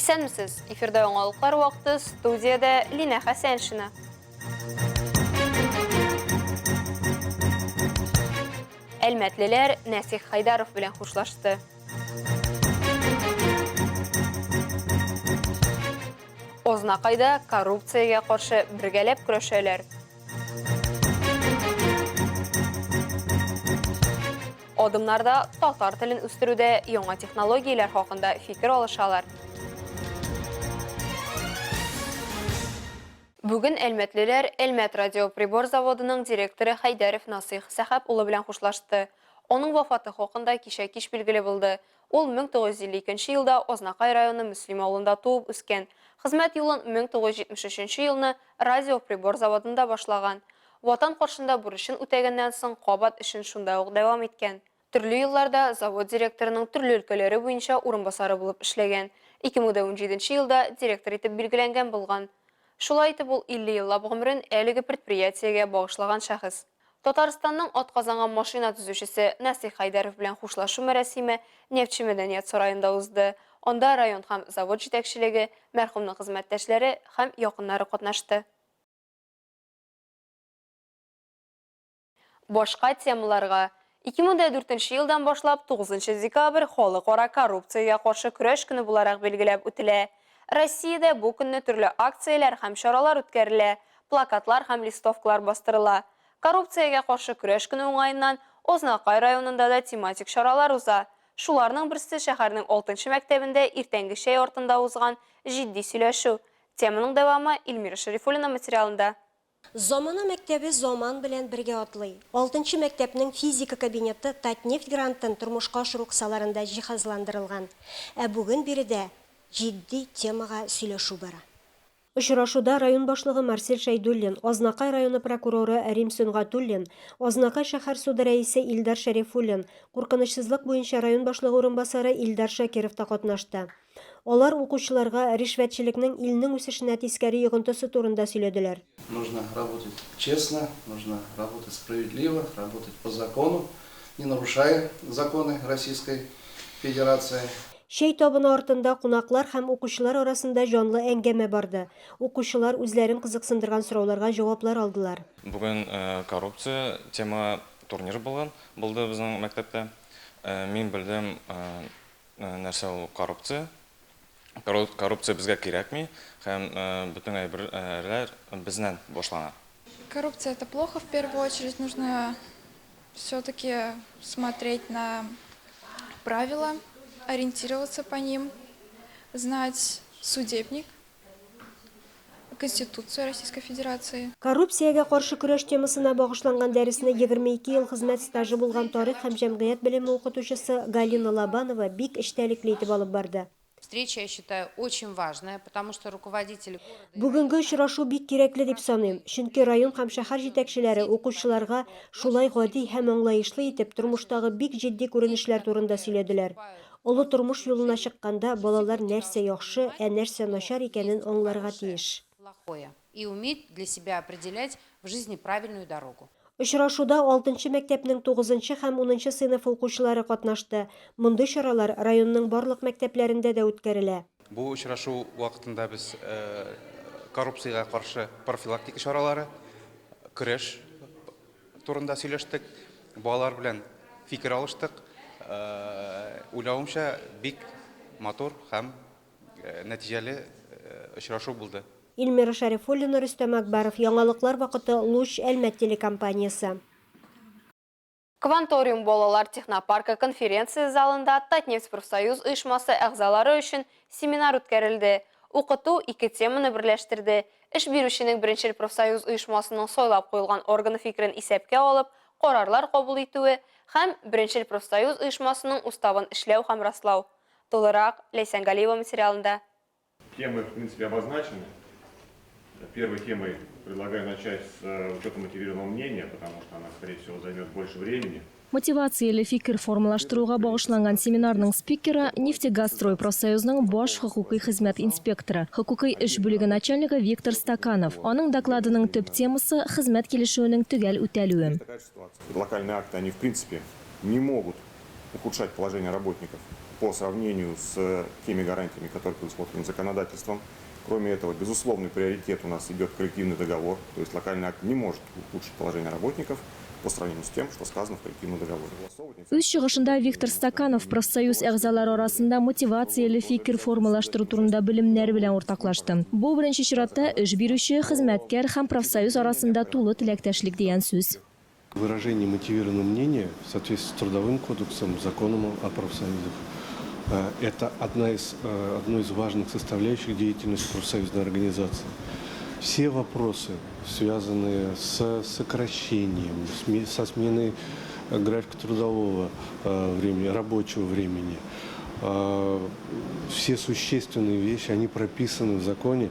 Исәнмесез! Эфирда яңалыклар вакыты, студиядә Линә Хәсәншина. Әлмәтлеләр Нәсих Хайдаров белән хушлашты. Ознакайда коррупциягә каршы бергәләп көрәшәләр. Адымнарда татар телен үстерүдә яңа технологияләр хакында фикер алышалар. Бүген әлмәтлеләр Әлмәт радиоприбор заводының директоры Хәйдәров Насыйх Сәхәп улы белән хушлашты. Аның вафаты хакында кичә кич билгеле булды. Ул 1952 нче елда Азнакай районы Мөслим авылында туып үскән. Хезмәт юлын 1973 елны радиоприбор заводында башлаган. Ватан каршында бурычын үтәгәннән соң кабат эшен шунда ук дәвам иткән. Төрле елларда завод директорының төрле өлкәләре буенча урынбасары булып эшләгән. 2017 елда директор итеп билгеләнгән булган. Шулай итеп ул 50 еллап гомерен әлеге предприятиегә багышлаган шәхес. Татарстанның атказанган машина төзүчесе Нәсыйх Хәйдәров белән хушлашу мәрасиме Нефтьче мәдәният сараенда узды. Анда район һәм завод җитәкчелеге, мәрхүмнең хезмәттәшләре һәм якыннары катнашты. Башка темаларга. 2004 нче елдан башлап 9 нчы декабрь Халыкара коррупциягә каршы көрәш көне буларак билгеләп үтелә. Россиядә бу көнне төрле акцияләр һәм чаралар үткәрелә, плакатлар һәм листовкалар бастырыла. Коррупциягә каршы көрәш көне уңаеннан Азнакай районында да тематик чаралар уза. Шуларның берсе шәһәрнең алтынчы мәктәбендә иртәнге чәй артында узган җитди сөйләшү. Теманың дәвамы Эльмира Шәрифуллина материалында. Замана мәктәбе заман белән бергә атлый. Алтынчы мәктәпнең физика кабинеты Татнефть грантын тормышка ашыру кысаларында җиһазландырылган. Ә бүген биредә җитди темага сөйләшү бара. Очрашуда район башлыгы Марсель Шәйдуллин, Азнакай районы прокуроры Рим Сөнгатуллин, Азнакай шәһәр суды рәисе Илдар Шәрифуллин, куркынычсызлык буенча район башлыгы урынбасары Илдар Шакиров та катнашты. Алар укучыларга ришвәтчелекнең илнең үсешенә тискәре йогынтысы турында сөйләделәр. Нужно работать честно, нужно работать справедливо, работать по закону, не нарушая законы Российской Федерации. Чәй табыны артында кунаклар һәм укучылар арасында җанлы әңгәмә барды. Укучылар үзләрен кызыксындырган сорауларга җаваплар алдылар. Бүген коррупция тема турнир булган булды безнең мәктәптә. Мин белдем Нәрсә ул коррупция? Коррупция безгә кирәкми һәм бөтен әйберләр безнән башлана. Коррупция это плохо, в первую очередь нужно все-таки смотреть на правила, ориентироваться по ним, знать судебник. Конституцию Российской Федерации. Коррупциягә каршы көрәш темасына багышланган дәресне 22 ел хезмәт стажы булган тарих һәм җәмгыять белеме укытучысы Галина Лобанова бик эчтәлекле итеп алып барды. Встреча, я считаю, очень важная, потому что руководители города и Бүгенге очрашу бик кирәкле дип саныйм, чөнки район һәм шәһәр җитәкчеләре укучыларга шулай гади һәм аңлаешлы итеп тормыштагы бик җитди күренешләр турында сөйләделәр. Олы тормыш юлына чыкканда балалар нәрсә яхшы, ә нәрсә начар икәнен аңларга тиеш. И уметь для себя определять в жизни правильную дорогу. Очрашуда алтынчы мәктәпнең тугызынчы һәм унынчы сыйныф укучылары катнашты. Мондый чаралар районның барлык мәктәпләрендә дә үткәрелә. Бу очрашу вакытында без коррупциягә каршы профилактика чаралары, көрәш турында сөйләштек, балалар белән фикер алыштык. Уйлавымча, бик матур һәм нәтиҗәле очрашу булды. Эльмира Шәрифуллина, Рөстәм Әкбәров, Яңалыклар вакыты, Луч, Әлмәт телекомпаниясе. Кванториум балалар технопаркы конференция залында Татнефть профсоюз оешмасы әгъзалары өчен семинар үткәрелде. Укыту ике теманы берләштерде, эш бирүченең беренчел профсоюз оешмасының сайлап куелган органы фикерен исәпкә алып, карарлар кабул итүе һәм беренчел профсоюз оешмасының уставын эшләү һәм раслау. Тулырак, Ләйсән Галиева материалында. Темы, в принципе, обозначены. Первой темой предлагаю начать с э, учета мотивированного мнения, потому что она, скорее всего, займет больше времени. Мотивацияле фикер формалаштыруга багышланган семинарның спикеры, Нефтегазстрой профсоюзының баш хокукый хезмәт инспекторы, хокукый эш бүлеге начальнигы Виктор Стаканов. Аның докладының төп темасы, хезмәт килешүенең төгәл үтәлүе. Локальные акты, они в принципе не могут ухудшать положение работников. по сравнению с теми гарантиями, которые предусмотрены законодательством. Кроме этого, безусловный приоритет у нас идет коллективный договор, то есть локальный акт не может ухудшить положение работников по сравнению с тем, что сказано в коллективном договоре. Үз чыгышында Виктор Стаканов профсоюз әгъзалары арасында мотивацияле фикер формалаштыру турында белемнәре белән уртаклашты. Бу, беренче чиратта, эш бирүче, хезмәткәр һәм профсоюз арасында тулы теләктәшлек дигән сүз. Выражение мотивированного мнения в соответствии с Трудовым кодексом, законом о профсоюзах, это одно из важных составляющих деятельности профсоюзной организации. Все вопросы, связанные с сокращением, со сменой графика трудового времени, рабочего времени, все существенные вещи, они прописаны в законе,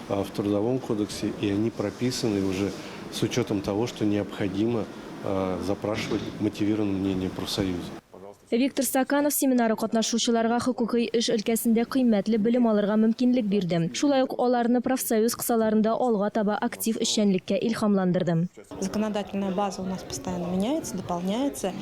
в Трудовом кодексе, и они прописаны уже с учетом того, что необходимо запрашивать мотивированное мнение профсоюза. Виктор Стаканов семинары катнашучыларга хокукый эш өлкәсендә кыйммәтле белем алырга мөмкинлек бирде. Шулай ук аларны профсоюз кысаларында алга таба актив эшчәнлеккә илһамландырды. Законодательная база у нас постоянно меняется, дополняется,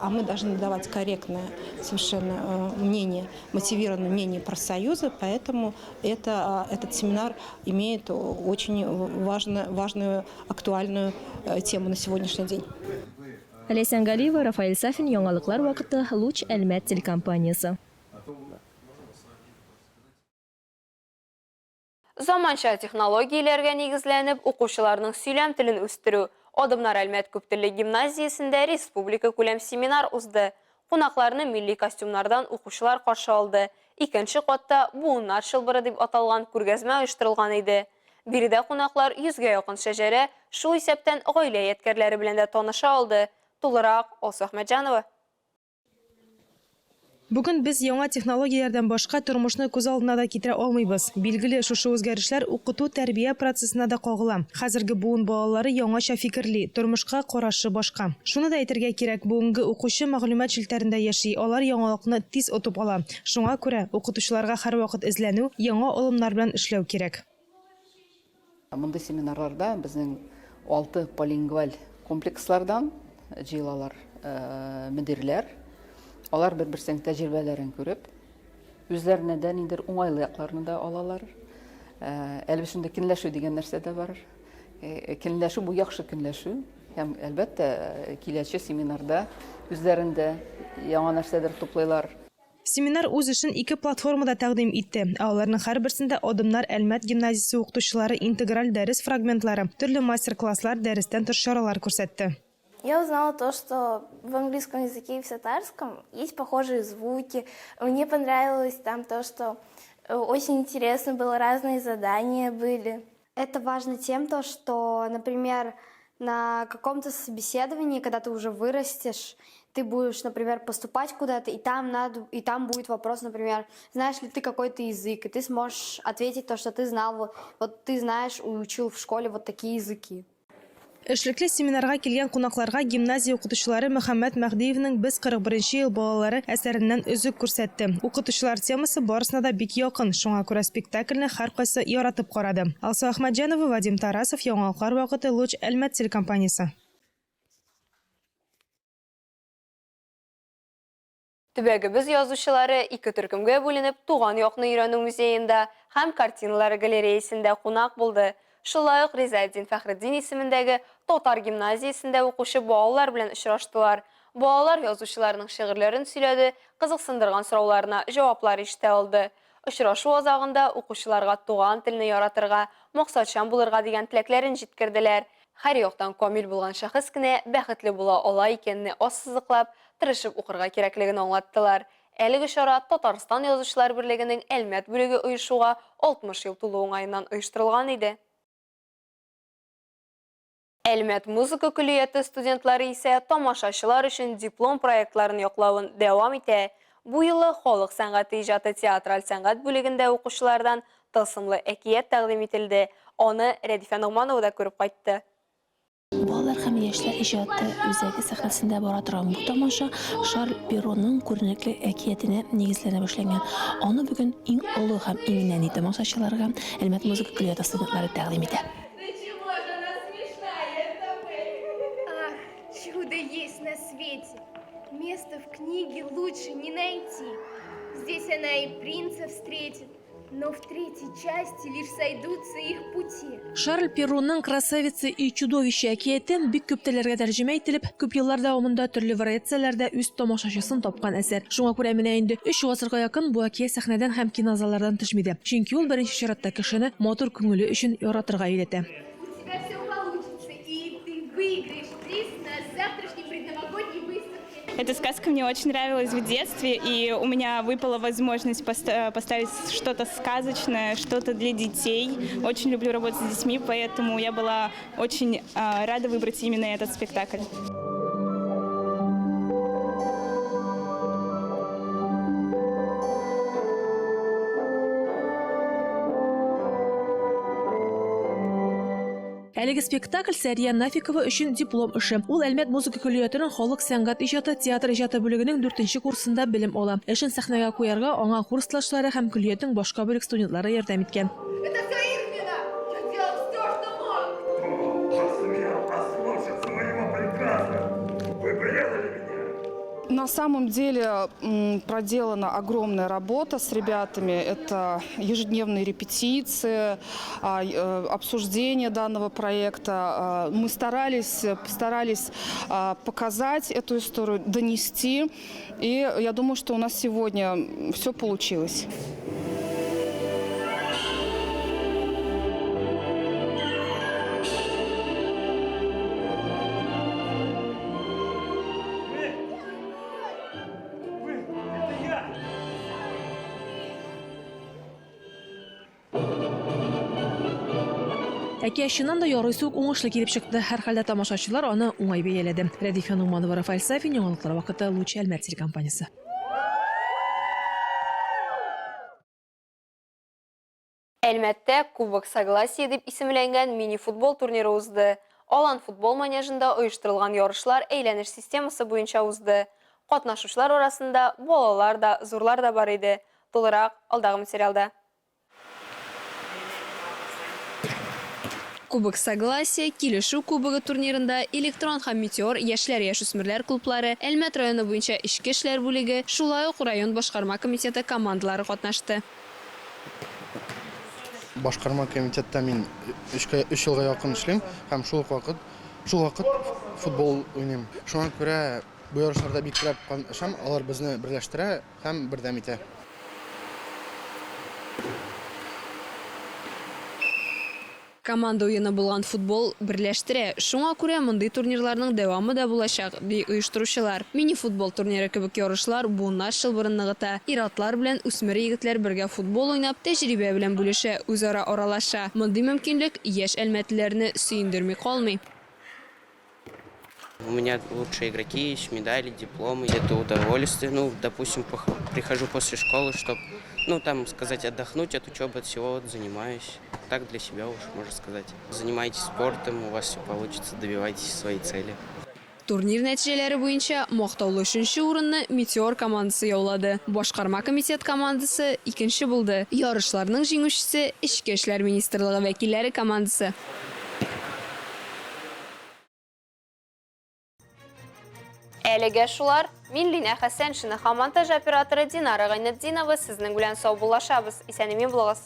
а мы должны давать корректное совершенно мнение, мотивированное мнение профсоюза, поэтому этот семинар имеет очень важную, актуальную тему на сегодняшний день. Ләйсән Галиева, Рафаэль Сафин, Яңалыклар вакыты, Луч Әлмәт телекомпаниясе. Заманча технологияләргә нигезләнеп, укучыларның сөйләм телен үстерү. Адымнар Әлмәт күптелле гимназиясендә республика күләм семинар узды. Кунакларны милли костюмнардан укучылар каршы алды. Икенче катта Буыннар чылбыры дип аталган күргәзмә оештырылган иде. Биредә кунаклар 100гә якын шәҗәрә, шул исәптән гаилә ядкәрләре белән дә таныша алды. Тулырак Алсу Әхмәтҗанова. Бүген без яңа технологияләрдән башка тормышны күз алдына да китерә алмыйбыз. Билгеле, шушы үзгәрешләр укыту-тәрбия процессына да кагыла. Хәзерге буын балалары яңача фикерли, тормышка карашы башка. Шуны да әйтергә кирәк, бүгенге укучы мәгълүмат челтәрендә яши, алар яңалыкны тиз отып ала. Шуңа күрә укытучыларга һәрвакыт эзләнү, яңа алымнар белән эшләү кирәк. Мондый семинарларда безнең 6 полингваль комплекслардан җыелалар мөдирләр. Алар бер-берсенең тәҗрибәләрен күреп, үзләренә дә ниндидер уңайлы якларны да алалар. Әле бит шунда көнләшү дигән нәрсә дә бар. Көнләшү бу яхшы көнләшү. Һәм, әлбәттә, киләче семинарда үзләрендә яңа нәрсәдер туплыйлар. Семинар үз эшен ике платформада тәкъдим итте. Ә аларның һәрберсендә Адымнар Әлмәт гимназиясе укытучылары интеграль дәрес фрагментлары, төрле мастер-класслар, дәрестән тыш чаралар күрсәтте. Я узнала то, что в английском языке и в татарском есть похожие звуки. Мне понравилось там то, что очень интересно было, разные задания были. Это важно тем, то, что, например, на каком-то собеседовании, когда ты уже вырастешь, ты будешь, например, поступать куда-то, и там будет вопрос, например, знаешь ли ты какой-то язык, и ты сможешь ответить то, что ты знал, вот ты знаешь, учил в школе вот такие языки. Эшлекле семинарга килгән кунакларга гимназия укытучылары Мөхәммәт Мәһдиевнең Без 41 ел балалары әсәреннән өзек күрсәтте. Укытучылар темасы барысына да бик якын, шуңа күрә спектакльне һәркайсы яратып карады. Алсу Әхмәтҗанова, Вадим Тарасов, Яңалыклар вакыты, Луч Әлмәт телекомпаниясе. Төбәгебез язучылары ике төркемгә бүленеп Туган якны өйрәнү музеенда һәм картиналар галереясендә кунак булды. Шулай ук Ризаэддин Фәхретдин исемендәге татар гимназиясендә укучы балалар белән очраштылар. Балалар язучыларның шигырьләрен сөйләде, кызыксындырган сорауларына җаваплар ишетә алды. Очрашу азагында укучыларга туган телне яратырга, максатчан булырга дигән теләкләрен җиткерделәр. Һәр яктан камил булган шәхес кенә бәхетле була ала икәнне ассызыклап, тырышып укырга кирәклеген аңлаттылар. Әлеге чара Татарстан Язучылар берлегенең Әлмәт бүлеге оешуга 60 ел тулу уңаеннан оештырылган иде. Әлмәт музыка көллияте студентлары исә тамашачылар өчен диплом проектларын яклавын дәвам итә. Бу юлы халык сәнгате иҗаты театраль сәнгать бүлегендә укучылардан тылсымлы әкият тәкъдим ителде. Аны Рәдифә Ногманова да күреп кайтты. Балалар һәм яшьләр иҗаты үзәге сәхнәсендә бара торган бу тамаша Шарль Перроның күренекле әкиятенә нигезләнеп эшләнгән. Аны бүген иң олы һәм иң нәни тамашачыларга Әлмәт музыка көллияте студентлары тәкъдим итә. Ах, чудо есть на свете! Место в книге лучше не найти. и принца встретит, но в третьей части лишь сойдутся их пути. Шарль Перроның Красавица и чудовище әкияте бик күп телләргә тәрҗемә ителеп, күп еллар дәвамында төрле вариацияләрдә үз тамашачысын тапкан әсәр. Шуңа күрә менә инде өч гасырга якын бу әкият сәхнәдән һәм кинозаллардан төшми дә. Чөнки ул беренче чиратта кешене матур күңеле өчен яратырга өйрәтә. У тебя все получится, и ты выиграешь приз на завтрашней предновогодней выставке. Эта сказка мне очень нравилась в детстве, и у меня выпала возможность поставить что-то сказочное, что-то для детей. Очень люблю работать с детьми, поэтому я была очень рада выбрать именно этот спектакль. Әлеге спектакль Сәрия Нафикова өчен диплом эше. Ул Әлмәт музыка көллиятенең халык сәнгать иҗаты, театр иҗаты бүлегенең дүртенче курсында белем ала. Эшен сәхнәгә куярга аңа курслашлары һәм көллиятнең башка бүлек студентлары ярдәм иткән. Это все Ирмина! Я делал все, что мог! Посмел ослушаться моего приказа! Вы предали меня! На самом деле проделана огромная работа с ребятами. Это ежедневные репетиции, обсуждение данного проекта. Мы старались показать эту историю, донести. И я думаю, что у нас сегодня все получилось. Әкият чыннан да ярыйсы ук уңышлы килеп чыкты. Һәрхәлдә тамашачылар аны уңай бәяләде. Рәдиф Януманова, Рафаэль Сафин, Яңалыклар вакыты, Луч Әлмәт телекомпаниясе. Әлмәттә Кубок Согласия дип исемләнгән мини-футбол турниры узды. Алан футбол манежында оештырылган ярышлар әйләнеш системасы буенча узды. Катнашучылар арасында балалар да, зурлар да бар иде. Тулырак алдагы материалда. Кубок Согласия, Килешү кубогы турнирында Электрон һәм Метеор яшьләр-яшүсмерләр клублары, Әлмәт районы буенча эчке эшләр бүлеге, шулай ук район башкарма комитеты командалары катнашты. Башкарма комитетта мин өчкә өч елга якын эшлим һәм шул ук вакыт шул вакыт футбол уйныйм. Шуңа күрә бу ярышларда бик теләп катнашам, алар безне берләштерә һәм бердәм итә. Команда уены булган футбол берләштерә. Шуңа күрә мондый турнирларның дәвамы да булачак, ди оештыручылар. Мини-футбол турниры кебек ярышлар буыннар чылбырын ныгыта. Ир-атлар белән үсмер егетләр бергә футбол уйнап, тәҗрибә белән бүлешә, үзара аралаша. Мондый мөмкинлек яшь әлмәтлеләрне сөендерми калмый. У меня лучшие игроки есть, медали, дипломы. Это удовольствие. Ну, допустим, прихожу после школы, чтоб, ну, там, сказать, отдохнуть от учебы, от всего вот занимаюсь. Так для себя уж, можно сказать. Занимайтесь спортом, у вас все получится, добивайтесь своей цели. Турнир нәтиҗәләре буенча мактаулы өченче урынны Метеор командасы яулады. Башкарма комитет командасы икенче булды. Ярышларның җиңүчесе Эчке эшләр министрлыгы вәкилләре командасы. Әлегә шулар. Мин Линә Хәсәншина һәм монтаж операторы Динара Гайнетдинова сезнең белән саубуллашабыз. Исән-имин булыгыз.